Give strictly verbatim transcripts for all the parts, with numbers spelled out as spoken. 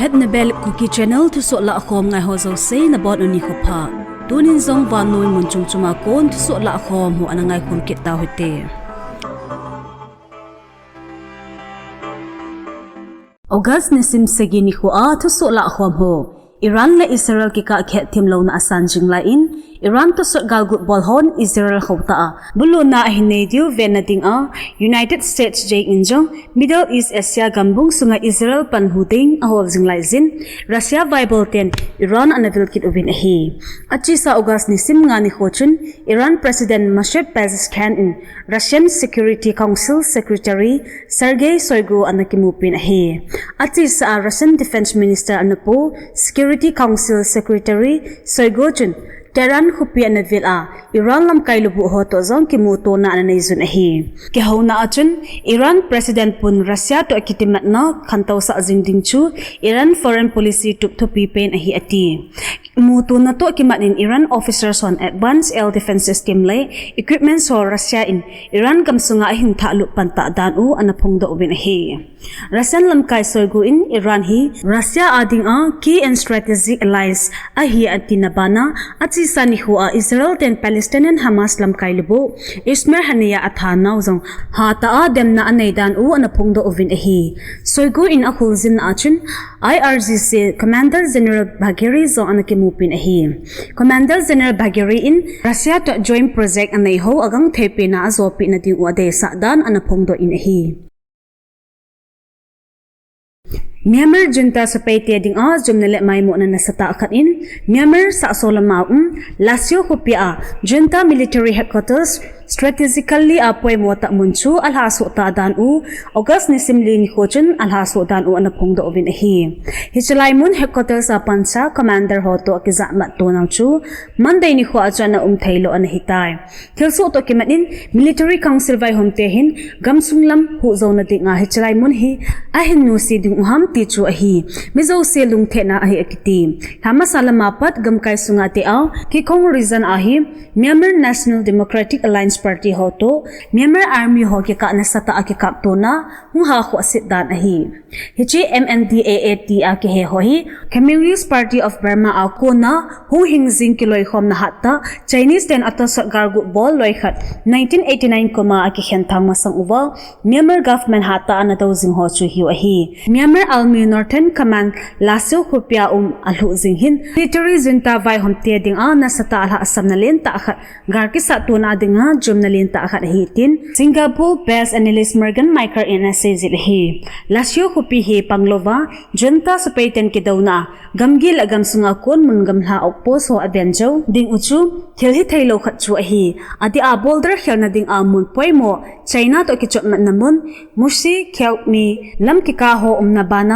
At Nebel Kuki Channel thusoh lahkhom ngai ho jouse nabonun nikho pha. Tunin jong vannoi mun chom chom a kon thusoh lahkhom ho ana ngaikhom kit tau hite. August nisim sagi nikho a thusoh lahkhom ho. Iran le Israel kikah khetthemlouna asan jing lai in, Iran tosot galgut bol hon Israel khotah a buluna ahin nei diu venna dinga United States jeng in jong Middle East Asia gambung sunga Israel panhu ding ahol jing lai jin, Russia vaibol ten Iran ana vil kit uvin ahi. Achesa August nisim nga nikho chun Iran President Masoud Pezeshkian in Russian Security Council Secretary Sergei Shoigu ana kimupin ahi. Achesa a Russian Defense Minister anapu Security Council Secretary Shoigu chun Tehran khopi ana vil a, Iran lamkai lubuh ho toh jong kimutona ana neijun ahi. Kihouna a chun Iran President pun Russia toh kitimatna khantousah jing ding chu Iran foreign policy tup thupi pen ahi ati. Mutona toh kimat in Iran officers hon advanced air defense system le equipments ho Russia in Iran gamsunga ahin thahlut pantah dan u ana phongdoh uvin ahi. Russian lamkai Shoigu in Iran hi Russia a dinga key and strategic allies ahi atina bana, achesa nikho a Israel ten Palestinian Hamas lamkai lubuh Ismail Haniyeh athanau jong hatah a demna anei dan u ana phongdoh uvin ahi. Shoigu in akholjinna a chun I R G C Commander General Bagheri jong ana kimupin ahi. Commander General Bagheri in Russia toh joint project anei ho agangthei pena ajopeh na ding u adeisah dan ana phongdoh in ahi. Myanmar junta sepai te dinga jumna le maimona nasatah khat in Myanmar sahso lama um Lashio khopi a junta military headquarters strategically a poimo tah mun chu alhasoh ta dan u August nisim li nikho chun alhasoh dan u ana phongdoh uvin ahi. Hiche lai mun headquarters a pansa commander ho toh kijahmat tonau chu Monday nikho a chu ana um theilou ana hitai. Thilsoh toh kimat in military council vaihom te hin gamsung lam huhjouna dinga hiche lai mun hi ahin nusi ding u ham ti chu ahi. Mi jouse lungthena ahi akiti. Lhamasa lama pat gamkai sunga te a Kikong region a hi Myanmar National Democratic Alliance Party ho toh Myanmar Army ho kikah nasatah a kikaptona hung hakhoh sit dan ahi. Hiche M N D A A tia kihe ho hi Communist Party of Burma a kona hung hing jing kiloikhomna hattah Chinese ten atosot galgut bol loikhat nineteen eighty nine kum a akikhen thang masang uva Myanmar government hattah ana dou jing ho chu hiu ahi. Myanmar Army Northern Command Lashio khopi a um alhuh jing hin military junta vaihom te dinga nasatah a lhahsamna lentah khat gal kisah tona dinga jumna lentah khat ahi tin Singapore based analyst Morgan Michael in asei jin ahi. Lashio khopi hi panglouva junta sepai ten kidouna gamgi le gamsunga kon mun gamlha outpost ho aven jou ding u chu thil hitheilou khat chu ahi. Adeh a border khelna dinga mun poimo China toh kichotmatna mun Musi, Kyaukmi lam kikah ho umna bana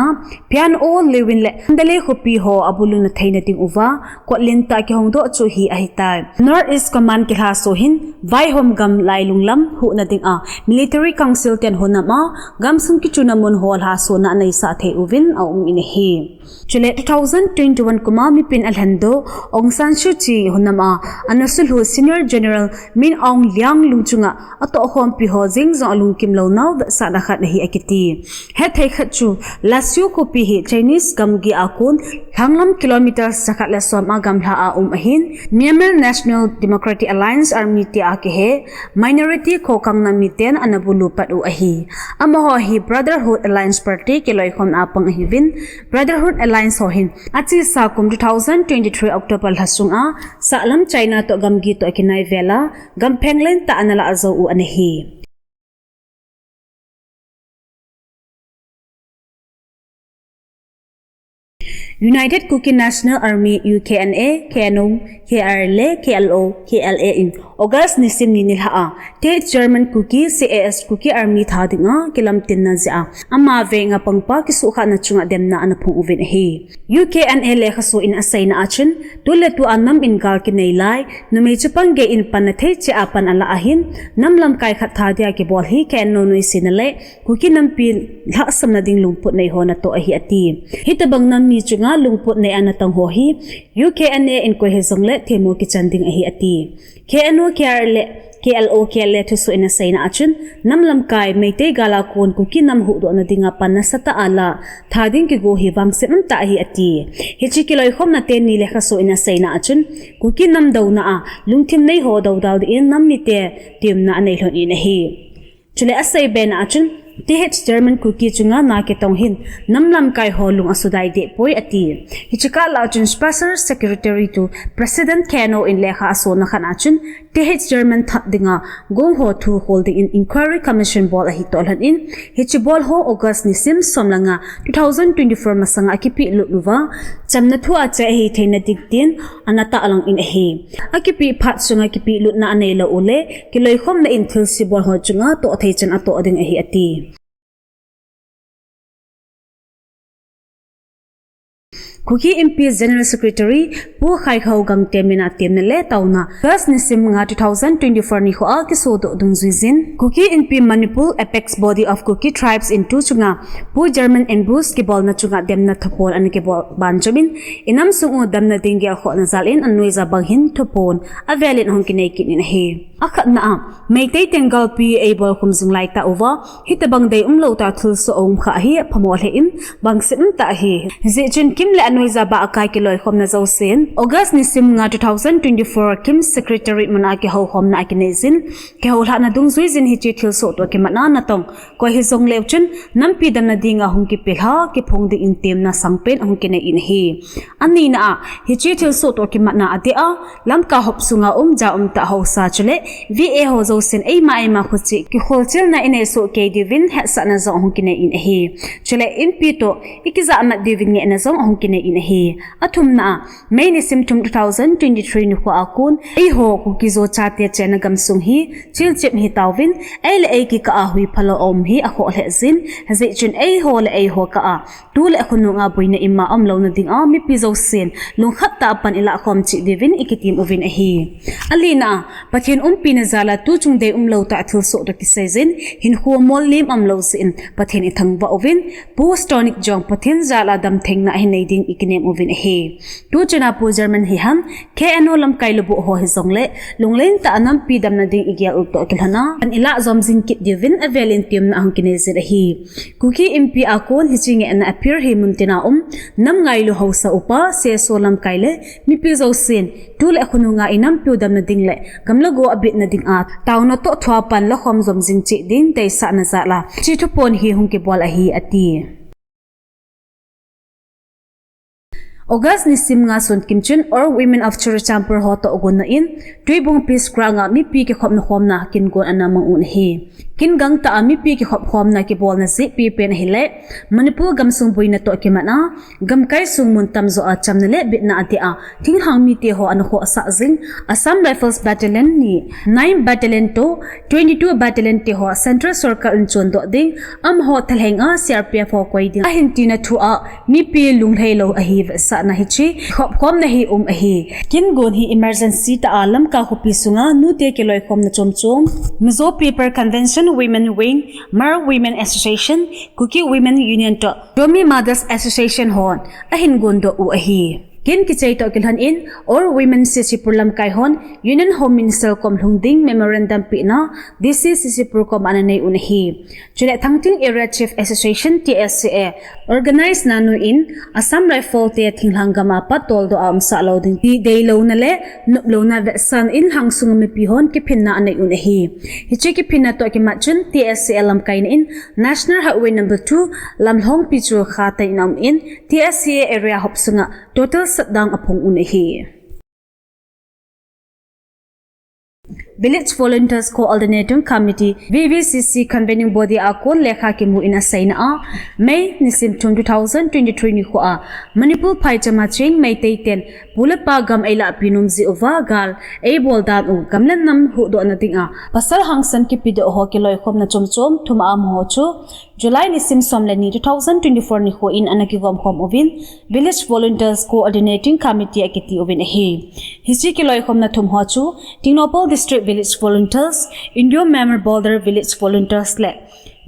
Pyongan, Lwin le Mandalay khopi ho abuluna theina ding uva kot lentah kihongdoh chu hi ahitai. North East Command kilhaso hin vaihom gam lailung lam huhna dinga military council ten hunam a gamsung kichuna mun ho lhasona aneisah thei uvin aum in ahi. Chule two thousand twenty-one kum a mipin alhendoh Aung San Suu Kyi hunam a ana sulhu Senior General Min Aung Hlaing lungchunga atohkhompi ho jeng jong alungkim lounau vetsahna khat ahi akiti. Hethei khat chu Lashio khopi hi Chinese gamgi a kon lhanglam kilometer jakhat le som a gamlha a um ahin Myanmar National Democratic Alliance Army tia kihe minority khokangna miten ana bulu pat u ahi. Amaho hi Brotherhood Alliance Party kiloikhomna a pang ahiuvin Brotherhood Alliance ho hin achesa kum two thousand twenty-three October lha sunga sahlam China toh gamgi toh akinai vela gampheng lentah ana lah jou u ana hi. United Kuki National Army, U K N A, K N O, K R L A, K L O, K L A in August nisim ni nilhah a State Chairman Kuki, C A S, Kuki Army tha dinga kilamtinna jeh a ama venga pangpa kisuhkhahna chunga demna ana phong uvin ahi. U K N A lekhaso in aseina a chun, tuletua nam in gal kinei lai, numei chapang gei in panna thei cheh a pan alah ahin, nam lamkai khat tha dia kibol hi K N O noisena le Kuki nampi lhahsamna ding lungput nei ho natoh ahi ati. Hitobang nam mi chunga lungput nei a natong ho hi U K N A in koi hijongle themmo kichan ding ahi ati. K N O, K R L A le K L O K L A thusoh in aseina a chun, nam lamkai Meitei gal a kon Kuki nam huhdohna dinga pan nasatah a la tha ding kigo hi vangset umtah ahi ati. Hiche kiloikhomna teni lekhasoh in aseina a chun, Kuki nam douna a lungthim nei ho dodal dingin nam mite temna anei lhon in ahi. Chule asei bena a chun, T H German Kuki chunga na kitong hin nam lamkai ho lung asudai deh poi ati. Hiche kah lah a chun Special Secretary to President K N O in lekha asona khat a chun, T H German that dinga gong ho thu hol dingin Inquiry Commission bol ahi toh lhon in, hiche bol ho August nisim som le nga, two thousand twenty-four masanga akipehlut uva, chamna thu a che ahi theina ding tin ana tahlang in ahi. Akipeh phat sunga kipehlutna anei lou uleh, kiloikhomna in thilse bol ho chunga toh thei chan atoh ding ahi ati. Kuki Inpi General Secretary Pu Khaikhao Gangte mina temna le taona, August nisim nga, two thousand twenty-four nikho a kisodoh dungjuijin, Kuki Inpi Manipur Apex Body of Kuki Tribes in tu chunga Pu German Ambrose kibolna chunga demna thuphon ana kibol banjomin, inam sung u damna ding gelkhohna jal in anoija bang hin thuphon avelin ahung kinei kit in ahi. Akhatna a, Meitei Tengalpi eibolkhum jing laitah uva, hitobang deium lou tah thilsoh aum kha hi aphamo lheh in, vangset umtah ahi. Hijeh chun KIM le anoija bah a kai kiloikhomna jousen, August nisim nga, two thousand twenty-four KIM Secretariat mun a kihoukhomna akineijin, kihoulhahna dungjuijin hiche thilsoh toh kimatna natong koi hijongleu chun, nampi damna dinga hung kipelha, kiphong dingin temna sangpen ahung kinei in ahi. Anina a, hiche thilsoh toh kimatna adeh a, Lamka hop sunga um ja umtah haosa chule V A ho jousen eima eima khocheh kikholchilna inei soh kei diuvin hetsahna jong ahung kinei in ahi. Chule Inpi toh ikijahmat diuvin ngehna jong ahung kinei in ahi. Athumna a, May nisim thum, two thousand twenty-three nikho a kon, eiho Kuki-Zo chate chenna gamsung hi chilchep hitauvin, ei le ei kikah a hui phalou aum hi akhoh lheh jin, hijeh chun eiho le eiho kah a tu le khonunga boina ima aum louna dinga mipi jousen lungkhat tah a pan ilahkhom cheh diuvin ikitem uvin ahi. Alina a, Pathen umpina jal a tuchung deium lou tah thilsoh toh kiseijin, hinkho mollem aum lou jeh in Pathen ithangvah uvin, Pu Stonic jong Pathen jal a damtheina ahinei ding ikinem uvin ahi. Tuchana Pu German hihen, K N O lamkai lubuh ho hijongle, lunglen tah a nampi damna ding igel u toh kilhon a, pan ilah jom jing kit diuvin avelin temna ahung kineijin ahi. Kuki Inpi a kon hiche ngehna appear hi muntina um, nam ngailu haosa upa, C S O lamkai le mipi jousen, tu le khonunga inampiu damna ding le gamla go abitna dinga taona toh thua pan lakhom jom jing cheh ding deisahna jal a hiche thuphon hi hung kibol ahi ati. August nisim nga sun kim chun All Women of Churachandpur ho toh gonnoh in, Tuibung Peace Ground a mipi kikhopna khomna kin gon ana mang un ahi. Kin gangtah a mipi kikhop khomna kibolna jeh pipen ahile, Manipur gamsung boina toh kimat a, gamkai sung mun tamjo a chamna le bitna adeh a, thinglhang mite ho ana khohsah jing, Assam Rifles Battalion ni, nine Battalion toh, twenty-two Battalion te ho Central Circle in chondoh ding, amaho thalheng a C R P F ho koi ding ahin tina thu a, mipi lunglhai lou ahi vetsahna hiche khopkhomna hi um ahi. Kin gon hi emergency tah a Lamka khopi sunga nute kiloikhomna chomchom, Mizo People Convention Women Wing, Hmar Women Association, Kuki Women Union toh Zomi Mothers Association hon ahin gondoh u ahi. Kin kichai toh kilhon in, All Women C C Pur lamkai hon Union Home Minister kom lhung ding memorandum pehna D C C C Pur kom ana nei un ahi. Chule Thangting Area Chief Association, T S C A, organize na nu in Assam Rifle te thinglhang gam a pat toldoh a umsah lou ding ti deilouna le noplouna vetsahna in lhangsunga mipi hon kiphinna anei un ahi. Hiche kiphinna toh kimat chun T S C A lamkaina in National Highway number two lamlhong pichul kha tah in aum in, T S C A area hop sunga total shutdown aphong un ahi. Village Volunteers Coordinating Committee, V V C C Convening Body a kon lekha kimu in aseina a, May nisim thum two thousand twenty-three nikho a, Manipur phaicham a cheng Meitei ten pu le pa gam eilahpi nom jeh uva gal eibol dan u, gam le nam huhdohna dinga pasal hangsan kipedoh ho kiloikhomna chomchom thum a amaho chu July nisim som le ni two thousand twenty-four nikho in ana kigomkhom uvin, Village Volunteers Coordinating Committee akiti uvin ahi. Hiche kiloikhomna thum ho chu Tengnoupal District Village Volunteers, Indo-Myanmar Border Village Volunteers le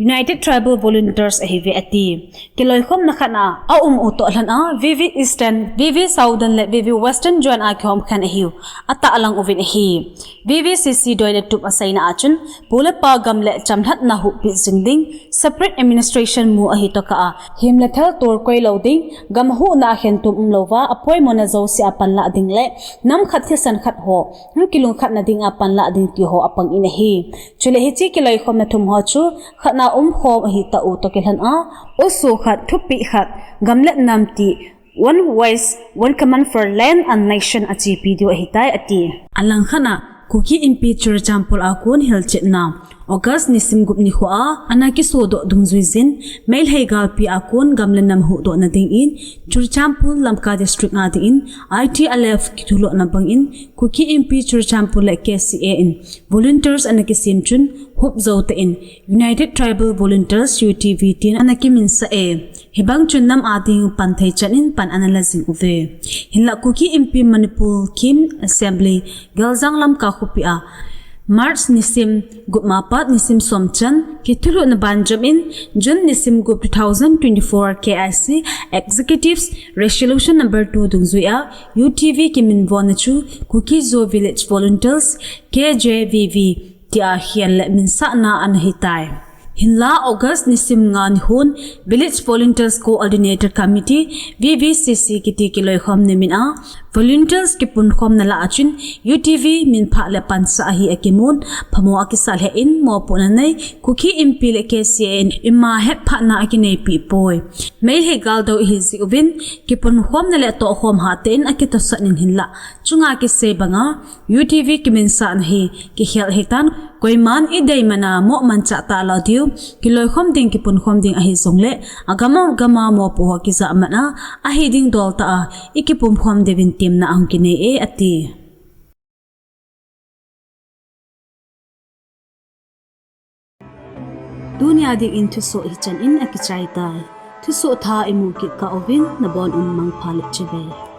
United Tribal Volunteers ahiuve ati. Kiloikhomna khat a aum u toh lhon a, V V Eastern, V V Southern le V V Western join a kihom khen ahiu atahlang uvin ahi. V V C C doi le tup aseina a chun, pu le pa gam le chamlhatna huhpi jing ding, separate administration mu ahi tokah a, him le thal tol koi lou ding, gam huhna a khentum umlouva, apoimona jouse a panlah ding le, nam khat thisan khat ho, hung kilungkhatna ding a panlah ding ti ho apang in ahi. Chule hiche kiloikhomna thum ho chu, khatna umkhom ahi tah u toh kilhon a, U S O khat, thupeh khat, gam le nam ti, One Voice, One Command for Land and Nation achepi diu ahitai ati. Alangkhat a, Kuki Inpi Churachandpur a kon hilchetna, August nisim gup nikho a, ana kisodoh dungjuijin, Meitei galpi a kon gam le nam huhdohna dingin, Churachandpur Lamka District a dingin, I T L F kithulhuhna bangin, Kuki Inpi Churachandpur le K C A in, volunteers ana kisem chun, hup jou tah in, United Tribal Volunteers, U T V, tin ana kiminsah e. Hibang chun nam a ding pan thei chan in pan ana la jing uve. Hinlah Kuki Inpi Manipur Kin Assembly, Geljang Lamka khopi a, March nisim gup ma pat nisim som chan, kithulhuhna banjom in, June nisim gup two thousand twenty-four K I C Executives Resolution number two dungjui a, U T V kiminvonna chu Kuki Zo Village Volunteers, K J V V, tia hial le minsahna ana hitai. Hinlah August nisim nga nihon Village Volunteers Coordinator Committee, V V C C kiti kiloikhomna min a, volunteers kipunkhomna lah a chun U T V minphah le pansah ahi akimun, phamo akisah lheh in mopohna nei, Kuki Inpi le K C A in ima hetphatna akineipi poi. Meitei gal dou ihi jeh uvin, kipunkhomna le tohkhom hatah in akitosah in hinlah. Chunga kisei banga, U T V kiminsahna hi, kikhel hitan, koiman idei mana mo manchah talou diu, kiloikhom ding kipunkhom ding ahi jongle, agam agam a mopo ho kijah man a, ahi ding dol tah a, ikipumkhom diuvin temna ahung kinei e ati. Tunia dingin thusoh hichan in akichai tai. Thusoh thah imu kit kah uvin nabon un mangpha le chibai.